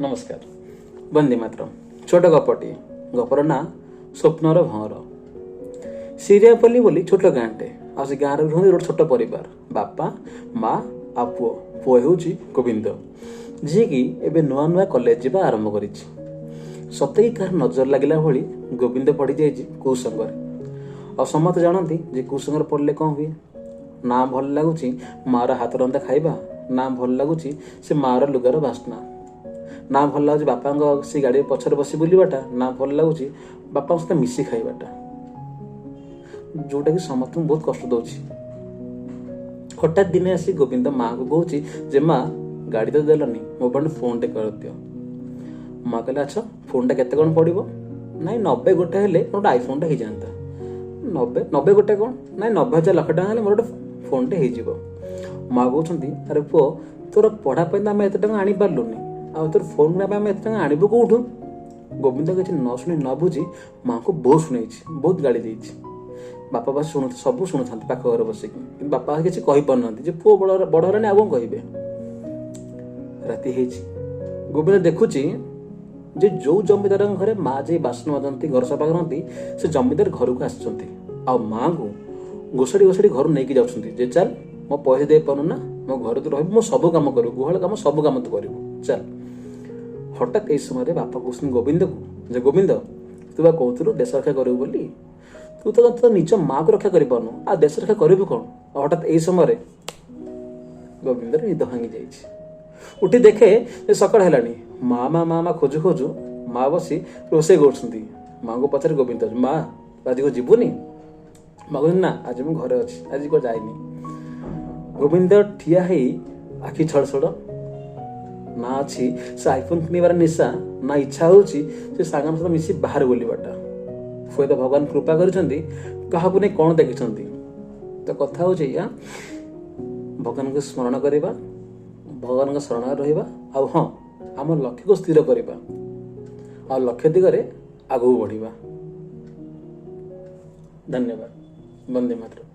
ନମସ୍କାର, ବନ୍ଦେ ମାତରମ୍। ଛୋଟ ଗପଟିଏ, ଗପର ନାଁ ସ୍ୱପ୍ନର ଭଅଁର। ସିରିଆପଲ୍ଲୀ ବୋଲି ଛୋଟ ଗାଁଟେ, ଆଉ ସେ ଗାଁରେ ରୁହନ୍ତି ଗୋଟେ ଛୋଟ ପରିବାର, ବାପା, ମା ଆଉ ପୁଅ। ପୁଅ ହେଉଛି ଗୋବିନ୍ଦ, ଯିଏକି ଏବେ ନୂଆ ନୂଆ କଲେଜ ଯିବା ଆରମ୍ଭ କରିଛି। ସତେକି କାହାର ନଜର ଲାଗିଲା ଭଳି ଗୋବିନ୍ଦ ପଡ଼ିଯାଇଛି କୁସଙ୍ଗରେ। ଆଉ ସମସ୍ତେ ଜାଣନ୍ତି ଯେ କୁସଙ୍ଗରେ ପଡ଼ିଲେ କ'ଣ ହୁଏ। ନା ଭଲ ଲାଗୁଛି ମାଆର ହାତ ରନ୍ଧା ଖାଇବା, ନା ଭଲ ଲାଗୁଛି ସେ ମାଆର ଲୁଗାର ବାସ୍ନା, ନା ଭଲ ଲାଗୁଛି ବାପାଙ୍କ ସେ ଗାଡ଼ି ପଛରେ ବସି ବୁଲିବାଟା, ନା ଭଲ ଲାଗୁଛି ବାପାଙ୍କ ସହିତ ମିଶି ଖାଇବାଟା, ଯୋଉଟାକି ସମସ୍ତଙ୍କୁ ବହୁତ କଷ୍ଟ ଦେଉଛି। ହଠାତ୍ ଦିନେ ଆସି ଗୋବିନ୍ଦ ମାଆକୁ କହୁଛି ଯେ ମା, ଗାଡ଼ି ତ ଦେଲନି, ମୋ ପାଇଁ ଫୋନ୍ଟେ କରିଦିଅ। ମା କହିଲେ, ଆଚ୍ଛା, ଫୋନ୍ଟା କେତେ କ'ଣ ପଡ଼ିବ? ନାଇଁ, 90 ଗୋଟେ ହେଲେ ମୋର ଗୋଟେ ଆଇଫୋନ୍ଟା ହେଇଯାନ୍ତା। 90 ଗୋଟେ କ'ଣ? ନାଇଁ, 90,000, ଲକ୍ଷ ଟଙ୍କା ହେଲେ ମୋର ଗୋଟେ ଫୋନ୍ଟେ ହେଇଯିବ। ମା କହୁଛନ୍ତି, ଆରେ ପୁଅ, ତୋର ପଢ଼ା ପାଇଁ ତ ଆମେ ଏତେ ଟଙ୍କା ଆଣିପାରିଲୁନି, ଆଉ ତୋର ଫୋନ୍ କିଣିବା ପାଇଁ ଆମେ ଏତେ ଟଙ୍କା ଆଣିବୁ କେଉଁଠୁ? ଗୋବିନ୍ଦ କିଛି ନ ଶୁଣି ନ ବୁଝି ମାଆଙ୍କୁ ବହୁତ ଶୁଣେଇଛି, ବହୁତ ଗାଳି ଦେଇଛି। ବାପା ବାସ ଶୁଣୁ ସବୁ ଶୁଣୁଥାନ୍ତି ପାଖ ଘରେ ବସିକି, କିନ୍ତୁ ବାପା କିଛି କହିପାରୁନାହାନ୍ତି ଯେ ପୁଅ ବଡ଼ ବଡ଼ ହେଲାଣି, ଆଉ କ'ଣ କହିବେ। ରାତି ହେଇଛି। ଗୋବିନ୍ଦ ଦେଖୁଛି ଯେ ଯୋଉ ଜମିଦାରଙ୍କ ଘରେ ମା ଯାଇ ବାସନ ମାଜନ୍ତି, ଘର ସଫା କରନ୍ତି, ସେ ଜମିଦାର ଘରକୁ ଆସିଛନ୍ତି ଆଉ ମାଆଙ୍କୁ ଘୋଷାଡ଼ି ଘୋଷାଡ଼ି ଘରୁ ନେଇକି ଯାଉଛନ୍ତି ଯେ ଚାଲ, ମୋ ପଇସା ଦେଇପାରୁନୁ ନା, ମୋ ଘରେ ତୁ ରହିବୁ, ମୋ ସବୁ କାମ କରିବୁ, ଗୁହାଳ କାମ ସବୁ କାମ ତୁ କରିବୁ, ଚାଲ। ହଠାତ୍ ଏଇ ସମୟରେ ବାପା କହୁଛନ୍ତି ଗୋବିନ୍ଦକୁ ଯେ ଗୋବିନ୍ଦ, ତୁ ବା କହୁଥିଲୁ ଦେଶ ରକ୍ଷା କରିବୁ ବୋଲି, ତୁ ତ ତୋ ନିଜ ମାଆକୁ ରକ୍ଷା କରିପାରୁନୁ, ଆଉ ଦେଶ ରକ୍ଷା କରିବୁ କ'ଣ? ଆଉ ହଠାତ୍ ଏଇ ସମୟରେ ଗୋବିନ୍ଦର ନିଦ ଭାଙ୍ଗି ଯାଇଛି। ଉଠି ଦେଖେ ଯେ ସକାଳ ହେଲାଣି। ମା, ମା, ମା, ମା ଖୋଜୁ ଖୋଜୁ ମା ବସି ରୋଷେଇ କରୁଛନ୍ତି। ମାଙ୍କୁ ପଚାରେ ଗୋବିନ୍ଦ, ମା, ଆଜି କଣ ଯିବୁନି? ମା କହୁଛନ୍ତି, ନା, ଆଜି ମୁଁ ଘରେ ଅଛି, ଆଜି କୁଆଡ଼େ ଯାଇନି। ଗୋବିନ୍ଦ ଠିଆ ହେଇ ଆଖି ଛଳ ଛଳ। ନା ଅଛି ସେ ଆଇଫୋନ୍ କିଣିବାର ନିଶା, ନା ଇଚ୍ଛା ହେଉଛି ସେ ସାଙ୍ଗଙ୍କ ସହିତ ମିଶି ବାହାରେ ବୁଲିବାଟା। ହୁଏତ ଭଗବାନ କୃପା କରିଛନ୍ତି, କାହାକୁ ନେଇ କ'ଣ ଦେଖିଛନ୍ତି। ତ କଥା ହେଉଛି ଏଇଆ, ଭଗବାନଙ୍କୁ ସ୍ମରଣ କରିବା, ଭଗବାନଙ୍କ ଶରଣରେ ରହିବା, ଆଉ ହଁ, ଆମ ଲକ୍ଷ୍ୟକୁ ସ୍ଥିର କରିବା ଆଉ ଲକ୍ଷ୍ୟ ଦିଗରେ ଆଗକୁ ବଢ଼ିବା। ଧନ୍ୟବାଦ। ବନ୍ଦେ ମାତରମ୍।